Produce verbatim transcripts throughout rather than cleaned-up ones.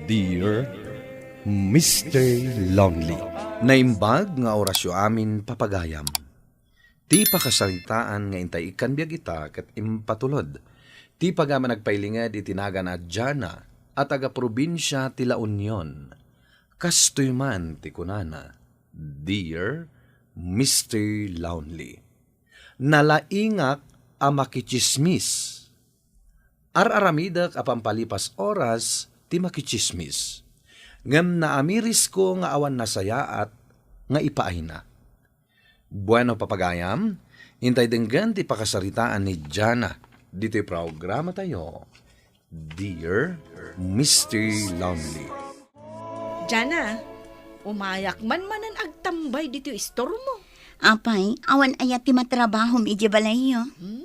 Dear Mister Lonely. Naimbag nga orasyo amin, papagayam. Ti pakasaritaan nga intay ikkan biag ita ket impatulod ti pagaman agpailinged iti nagan a Jana a taga-probinsia ti La Union. Kastoy man ti kunana, Dear Mister Lonely. Nalaingak a makitsismis. Ar-aramidek a pampalipas oras ti makitsismis. Ngem naamirisko nga awan nasayaat nga ipaayna. Bueno, papagayam, intay denggen ti pakasaritaan ni Jana ditoy programatayo, Dear Mister Lonely. Jana, umayak man manen agtambay ditoy istormo. Apay, awan aya ti matrabahom idiay balayyo? Hmm?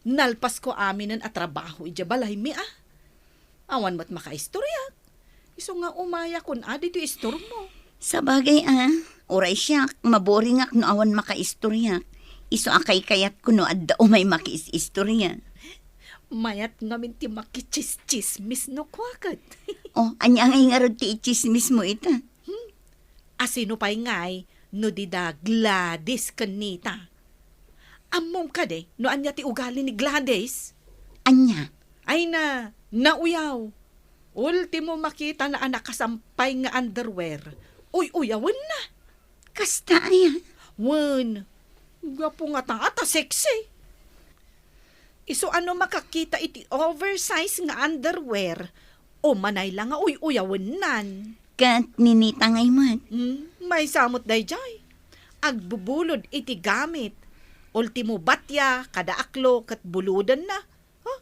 Nalpasko aminen a trabaho idiay balaymi, a. Awan met makaistoryak. Isu nga umayakon a ditoy istormo. Sabagay, a, uray siak, maboringak no awan makaistoryak. Isu a kaykayatko no adda umay makiis-istorya. Mayat ngamin ti makitsismis no kuaket. O, ania ngay ngarud ti itsismismo ita? Hmm? Asino pay ngay no dida Gladys ken Nita? Ammom kadi no ania ti ugali ni Gladys? Ania? Ay na, nauyaw. Ultimo makitana a nakasampay nga underwear, uy-uyawenna. Kasta aya? Wen, gapu ngata ta sexy. Isu a no makakita iti oversize nga underwear, umanay la nga uy-uyawennan. Ket ni Nita ngay met? Hmm, maysa met daydiay. Agbubulod iti gamit. Ultimo batya, kada aklo, ket bulodenna. Ha?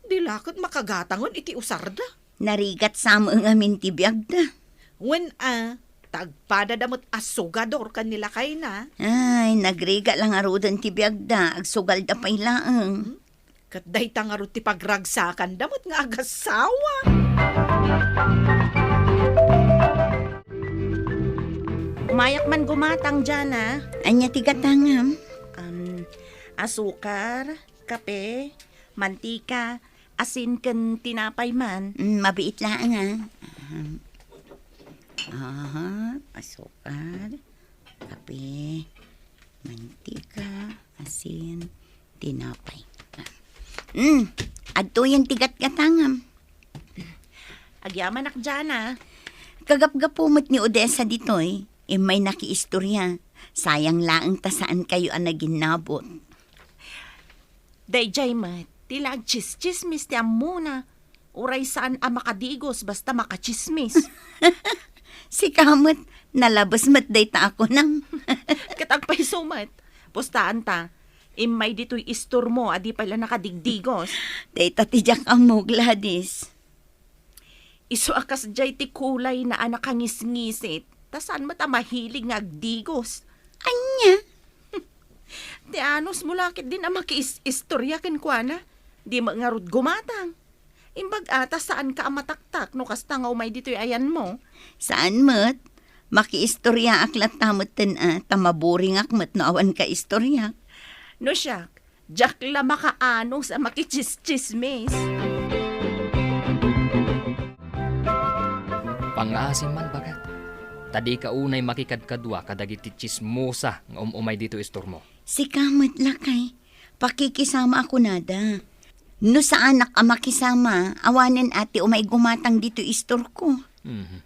Di la ket makagatangen iti usarda. Narigat sa met ngamin ti biagda. Wen a, ta agpadada met a sugador ken ni lakayna. Ay, nagrigat la ngaruden ti biagda, agsugalda pay laeng. Hmm? Ket dayta ngarud ti pagragsakanda met nga agasawa. Umayak man gumatang, Jana. Ania ti gatangam? Um, asukar, kape, mantika, asin ken tinapay man. Mm, mabiit laeng, a. Ahem. Aha, asukar, kape, mantika, asin, tinapay. Mm, adtoyen ti gatgatangam. Agyamanak, Jana. Kagapgapu met ni Odessa ditoy, immay nakiistorya. Sayang laeng ta saan kayo a naginnabot. Daydiay met, ti la agtsistsismis ti ammona. Uray saan a makadigos basta makatsismis. Sika met, nalabes met dayta a kunam. Ket agpayso met, pustaanta, immay ditoy istormo a di pay la nakadigdigos. Dayta ti diak ammo, Gladys. Isu a kasdiay ti kulayna a nakangisngisit, ta saan met a mahilig nga agdigos. Ania? Ti anusmo la ketdin a makiis-istorya kenkuana, di met ngarud gumatang. Imbag a ta saanka a mataktak no kasta nga umay ditoy ayanmo. Saan met? Makiistoryaak latta metten a, ta maboringak met no awan kaistoryak. No siak, diak la makaanus a makitsistsismis. Pangngaasim man, baket. Ta dika unay makikadkadua kadagiti tsismosa nga um-umay ditoy istormo. Sika met, lakay, pakikisama a kunada. No saanak a makisama, awanen a ti umay gumatang ditoy istorko. Mhm.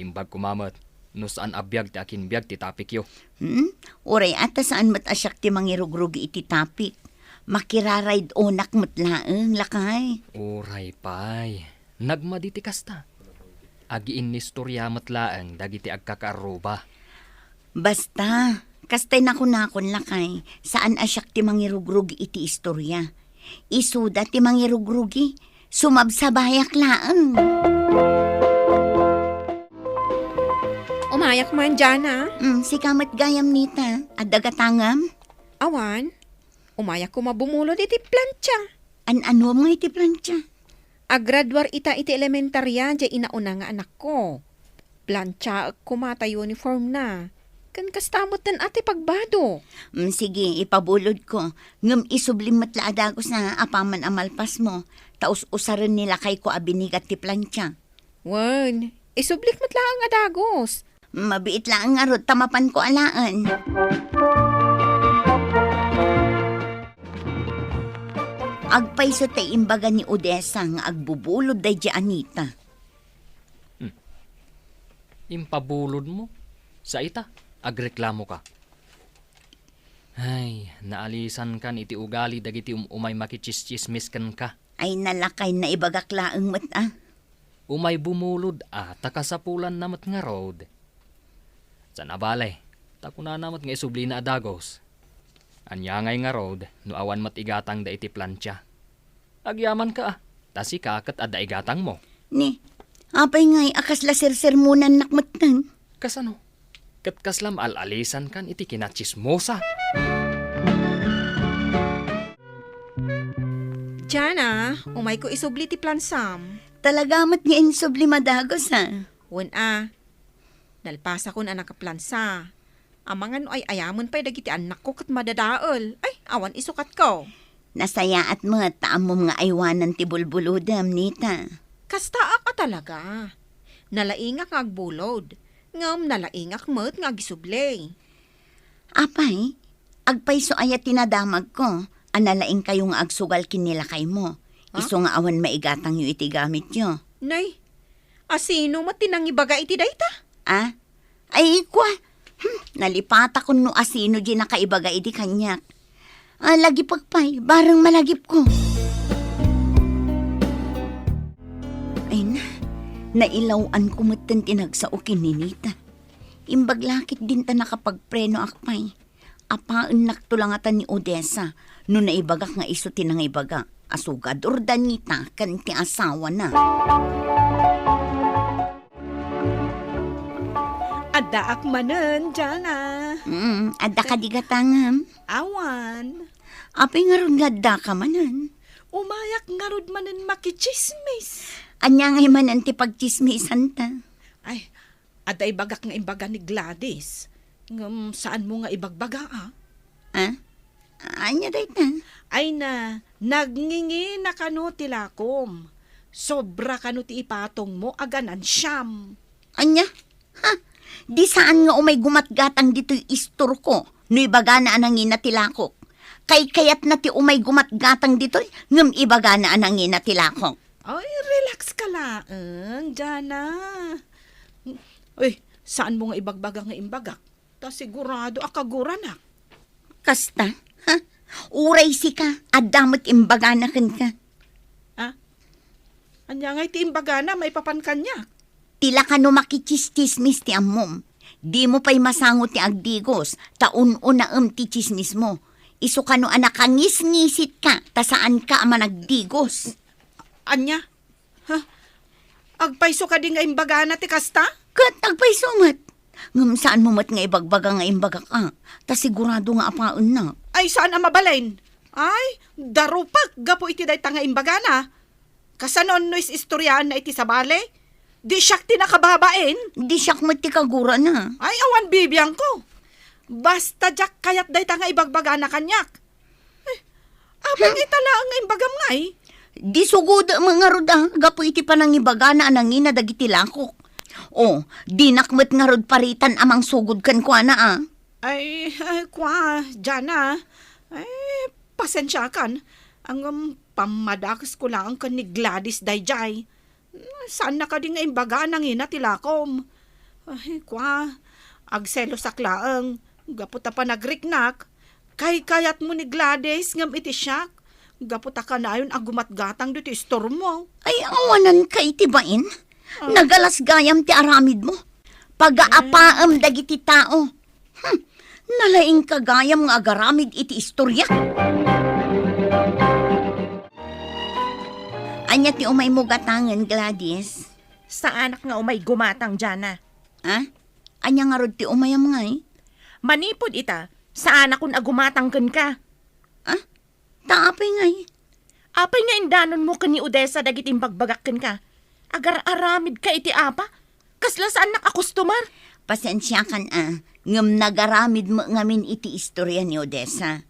Imbag koma met, no saan a biag ti akinbiag ti topicyo. Hmm? Uray a ta saan met a siak ti mangirugrugi iti topic. Makirarayd-onak met laeng, lakay. Uray pay. Nagmadi ti kasta. Agiinnistorya met laeng dagiti agkakaarruba. Basta, kastay nakunakon, lakay, saan a siak ti mangirugrugi iti istorya. Isuda ti mangirugrugi, sumabsabayak laeng. Umayak man, Jana. Mm, sika met gayam, Nita. Adda gatangam? Awan. Umayak koma bumulod iti plancha. An-anuam nga iti plancha? Agraduar ita iti elementaria diay inauna nga anakko. Planchaek koma ta uniformna. Ken kasta metten a ti pagbado. Mm, sige, ipabulodko. Ngem isublim met la a dagosna apaman a malpasmo, ta us-usaren ni lakayko a binigat ti plancha. Wen, isublik met laeng a dagus. Mabiit laeng ngarud ta mapanko alaen. Agpayso ta imbaga ni Odessa nga agbubulod daydi Anita. Hmm. Impabulodmo? Sa ita, agreklamoka. Ay, naalisankan iti ugali dagiti um-, umay makichischismis kenka. Ay, nalakay, naibagak laeng met, a. Umay bumulod a, ta kasapulanna met ngarud. Saan a bale, ta kunana met nga isublina a dagus. Ania ngay ngarud no awan met igatangda iti plancha? Agyamanka a, ta sika ket adda igatangmo. Ni, apay ngay a kasla sersermonannak metten? Kasano? Ket kasla maal-alisankan iti kinachismosa. Jana, umayko isubli ti plansam. Talaga met nga insublim a dagus, a. Wen a, nalpasakon a nakaplansa. Amangan no ay-ayamen pay dagiti annakko ket madadael. Ay, awan isukatko. Nasayaat met ta ammom nga aywanan ti bulbulodem, Nita. Kastaak a talaga. Nalaingak nga agbulod, ngem nalaingak met nga agisubli. Apay, agpayso aya ti nadamagko a nalaingkayo nga agsugal ken ni lakaymo, Ha? Isu nga awan maigatangyo iti gamityo. Nay, asino met ti nangibaga iti dayta? A? Ay, kua, hmm, nalipatakon no asino di nakaibaga idi kaniak. A, lagipek pay, bareng malagipko. Ay na, nailaw-anko metten ti nagsao ken ni Nita. Imbag la ketdin ta nakapagprenoak pay. Apaennakto la ngata ni Odessa no naibagak nga isu ti nangibaga a sugador da Nita ken ti asawana. Addaak manen, Jana. Mm, adda kadi gatangem? Awan. Apay ngarud nga addaka manen? Umayak ngarud manen makichismis. Ania ngay manen ti pagchismisanta? Ay, adda ibagak nga imbaga ni Gladys. Ngem saanmo nga ibagbaga, a? A? Ania dayta? Ay na, nagngingina kano ti lakom. Sobra kano ti ipatongmo a ganansiam. Ania? Ha? Di saan nga umay gumatgatang ditoy istorko no ibagana a nangina ti lakok. Kaykayatna ti umay gumatgatang ditoy ngem ibagana a nangina ti lakok. Ay, relax ka laeng, Jana. Uy, saanmo nga ibagbaga nga imbagak? Ta sigurado a kaguranak. Kasta? Ha? Uray sika, adda met imbagana kenka. A? Ania ngay ti imbagana maipapan kaniak? Ti la kano makichischismis ti ammom. Dimo pay masango ti agdigos, ta un-unaem ti chismismo. Isu kano a nakangisngisitka, ta saanka a managdigos. Ania? Ha? Agpayso kadi nga imbagana ti kasta? Ket agpayso met. Ngem saanmo met nga ibagbaga nga imbagak a, ta sigurado nga apaennak. Ay, saan a mabalin? Ay, darupak gapu iti dayta nga imbagana. Kasano no is-istoriaanna iti sabali? Di siak ti nakababain? Di siak met ti kagurana. Ay, awan bibiangko. Basta diak kayat dayta nga ibagbagana kaniak. Eh, apay nga ita laeng nga imbagam ngay? Di sugod met ngarud a, gapu iti panangibagana a nangina dagiti lakok. O, dinak met ngarud paritan a mangsugod kenkuana a. Ay, ay, kua, Jana. Ay, pasensiakan. Ngem pammadakesko laeng ken ni Gladys daydiay. Saanna kadi nga imbaga a nangina ti lakom? Ay, kua, agselosak laeng, gapu ta panagriknak. Kaykayatmo ni Gladys ngem iti siak, gapu ta kanayon a gumatgatang ditoy istormo. Ay, awananka iti bain? Ah. Nagalas gayam ti aramidmo. Pagaapaem dagiti tao. Hmm, nalaingka gayam nga agaramid iti istoriak. Ania ti umaymo gatangen, Gladys? Saanak nga umay gumatang, Jana. A? Ania ngarud ti umayam ngay? Manipud ita, saanakon a gumatang kenka. A? Ta apay ngay? Apay nga indanonmo ken ni Odessa dagiti imbagbagak kenka? Agar-aramidka iti apa? Kasla saannak a customer? Pasensiakan a, ngem nagaramid met ngamin iti istoria ni Odessa.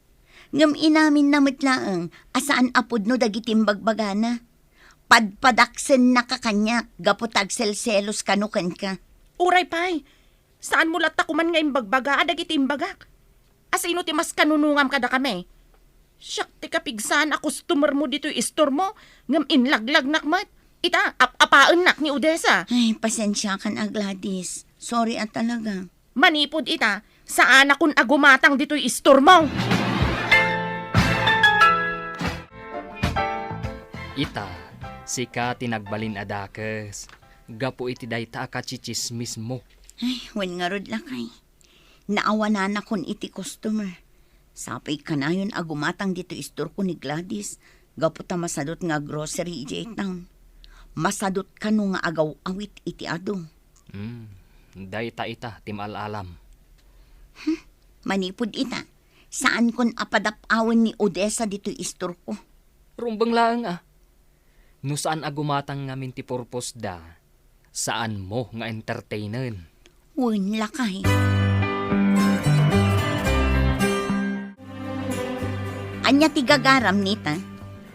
Ngem inaminna met laeng a saan a pudno dagiti imbagbagana. Padpadaksennaka kaniak gapu ta agselselos kano kenka. Uray pay, saanmo latta koman nga imbagbaga a dagiti imbagak. Asino ti maskanunongam kadakami? Siak ti kapigsaan a customer mo ditoy istormo, ngem inlaglagnak met. Ita, ap-apaennak ni Odessa. Ay, pasensiakan a, Gladys. Sorry a talaga. Manipud ita, saanakon a gumatang ditoy istormo. Ita, sika ti nagbalin a dakes gapu iti dayta a kachichismismo. Ay, wen ngarud, lakay. Naawananakon iti customer. Sapay kanayon a gumatang ditoy istorko ni Gladys gapu ta masadut nga grocery idiay town. Masadut kano nga agaw-awit iti adu. Hmm, dayta ita ti maal-alam. Hmm, manipud ita, saankon a padap-awen ni Odessa ditoy istorko. Rumbeng laeng a. No saan a gumatang ngamin ti purpose da, saanmo nga entertainen. Wen, lakay. Ania ti gagaram, Nita?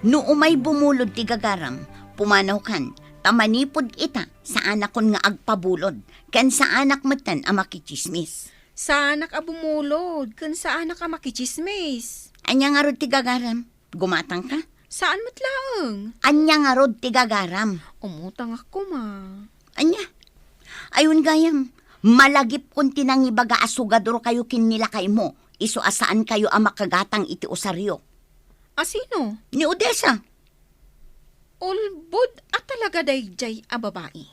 No umay bumulod ti gagaram, pumanawkan, ta manipud ita, saanakon nga agpabulod, ken saanak metten a makichismis. Saanak a bumulod, ken saanak a makichismis. Ania ngarud ti gagaram? Gumatangka? Saan met laeng. Ania ngarud ti gagaram? Umutangak koma. Ania? Ay wen gayam, malagipkon ti nangibaga a sugadorkayo ken ni lakaymo, isu a saankayo a makagatang iti usaryo. A sino? Ni Odessa. Ulbod a talaga daydiay a babai.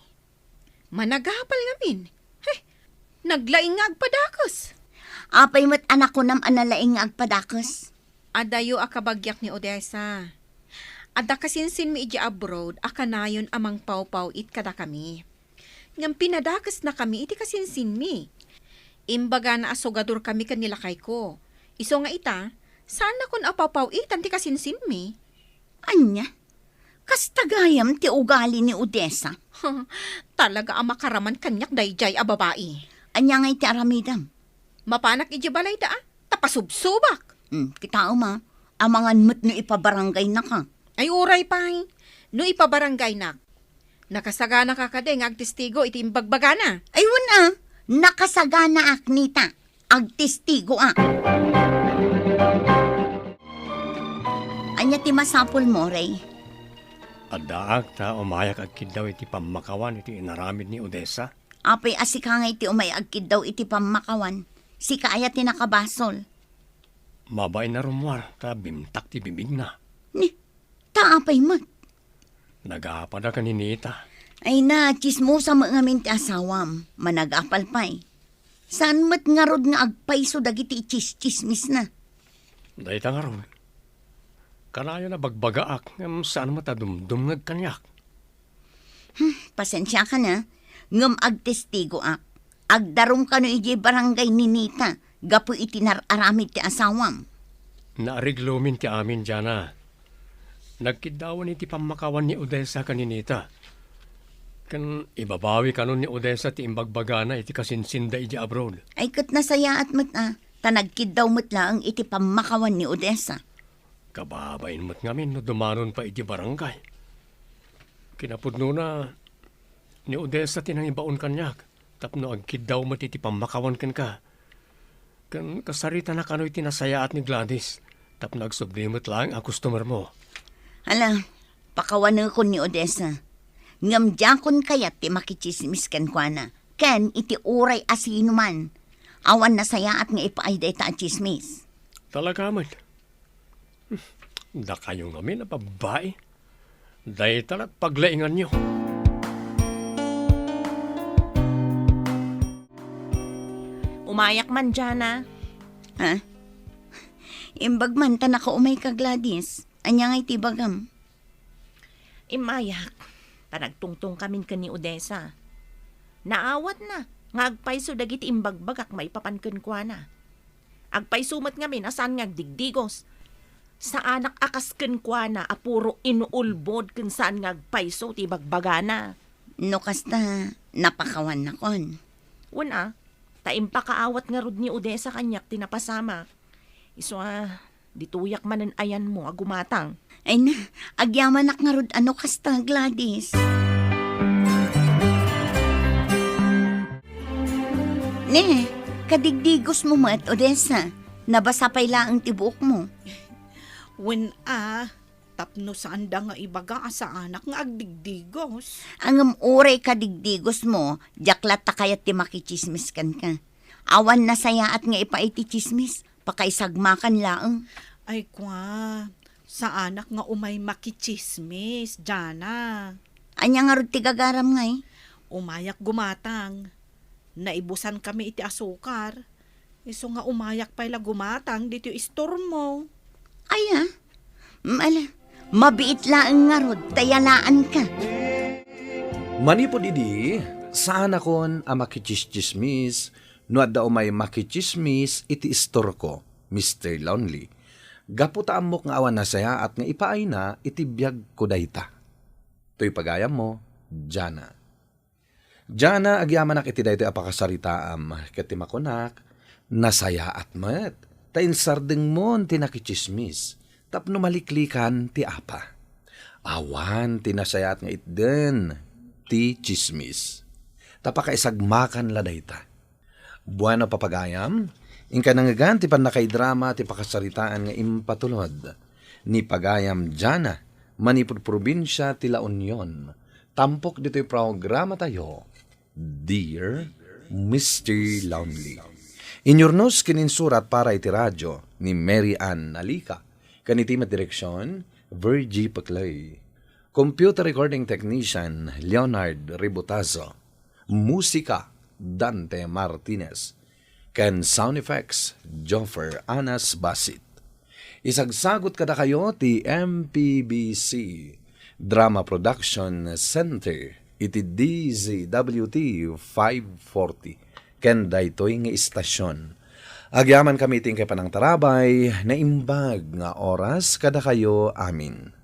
Managapal ngamin. He, naglaing nga agpadakes. Apay met a nakunam a nalaing nga agpadakes? Adayo a kabagiak ni Odessa. Adda kasinsinmi idiay abroad a kanayon a mangpawpaw-it kadakami. Ngem pinadakesnakami iti kasinsinmi. Imbagana a sugadorkami ken ni lakayko. Isu nga ita, saannakon a pawpaw-itan ti kasinsinmi. Ania? Kasta gayam ti ugali ni Odessa? Talaga a makaraman kaniak daydiay a babai. Ania ngay ti aramidem? Mapanak idiay balayda a, ta pasubsubak. Hmm, kitaem a, amangan met no ipabarangaynaka. Ay, uray pay. No ipabarangaynak, nakasaganaka kadi nga agtestigo iti imbagbagana? Ay, wen a, nakasaganaak, Nita. Agtestigoak. Ania ti masapulmo, Ray? Addaak ta umayak agkiddaw iti pammakawan iti inaramid ni Odessa. Apay a sika ngay ti umay agkiddaw iti pammakawan? Sika aya ti nakabasol? Mabain a rummuar ta bimtak ti bibigna. Ni, ta apay met? Nagapada ken ni Nita. Ay na, tsismosa met ngamin ti asawam. Managapal pay. Saan met ngarud nga agpayso dagiti itsistsismisna? Dayta ngarud. Kanayon a bagbagaak, ngem saan met a dumdumngeg kaniak. Hmm, pasensiakan a, ngem agtestigoak. Agdarum kano idiay barangay ni Nita gapu iti nar-aramid ti asawam. Naariglomin ti amin, Jana. Nagkiddawen iti pammakawan ni Odessa ken ni Nita. Ken ibabawi kano ni Odessa ti imbagbagana iti kasinsinda idiay abroad. Ay, ket nasayaat met a, ta nagkiddaw met laeng iti pammakawan ni Odessa. Kababain met ngamin no dumanon pay idiay barangay. Kinapudnona, ni Odessa ti nangibaon kaniak tapno agkiddaw met iti pammakawan kenka. Ken kasaritana kano iti nasayaat ni Gladys tapno agsubli met laeng a customermo. Ala, pakawanekon ni Odessa. Ngem diakon kayat ti makitsismis kenkuana, ken iti uray a sinoman. Awan nasayaat nga ipaay dayta a tsismis. Talaga met. Dakayo ngamin a babbai, dayta lat paglainganyo. Umayak man, Jana. Ha? Imbag man ta nakaumay ka, Gladys. Ania ngay ti bagam? Immayak, ta nagtungtong kamin ken ni Odessa. Naawatna nga agpayso dagiti imbagbagak maipapan kenkuana. Agpayso met ngamin a saan nga agdigdigos. Saanak a kas kenkuana a puro inuulbod ken saan nga agpayso ti ibagbagana. No kasta, napakawannakon. Wen a, ta impakaawat ngarud ni Odessa kaniak ti napasamak. Isu a, Ditoyak manen ayanmo a gumatang. Ay na, agyamanak ngarud a no kasta, Gladys. Ne, kadigdigos mo met, Odessa. Nabasa pay laeng ti buok mo. Wen a, tapno saanda nga ibaga a saanak nga agdigdigos. Ngem uray kadigdigos mo, diak latta kayat ti makichismis kenka. Awan nasayaat nga ipaay ti chismis, pakaisagmakan laeng. Ay kwa, saanak nga umay makichismis, Jana. Ania ngarud ti gagaram ngay? Umayak gumatang. Naibusan kami iti asukar. Isu nga umayak pay la gumatang ditoy istormo. Aya? Mala, mabiit laeng ngarud, ta yalaanka. Manipud idi, saanakon a makichischismis no adda umay makichismis iti istorko, Mister Lonely. Gapu ta ammok nga awan nasayaat nga ipaayna iti biagko dayta. Toy pagayammo, Jana. Jana, agyamanak iti daytoy a pakasaritaam, ket ti makunak, nasayaat met, ta insardengmon ti nakichismis, tapno maliklikan ti apa. Awan ti nasayaat nga itden ti chismis, ta pakaisagmakan la dayta. Bueno, papagayam, inka nangngegan ti pannakaidrama ti pakasaritaan nga impatulod ni Pagayam Jana, manipud probinsia ti La Union, tampok ditoy programatayo, Dear Mister Lonely. Inyurnos ken insurat para iti radyo ni Mary Ann Nalica, ken iti met direksion, Virgie Peclay. Computer recording technician, Leonard Ributazo. Musika, Dante Martinez. Ken sound effects, Joffer Anas Basit. Isagsagut kadakayo ti M P B C Drama Production Center iti D Z W T five forty ken daytoy nga istasyon. Agyamankami iti inkay panangtarabay, naimbag nga oras kadakayo amin.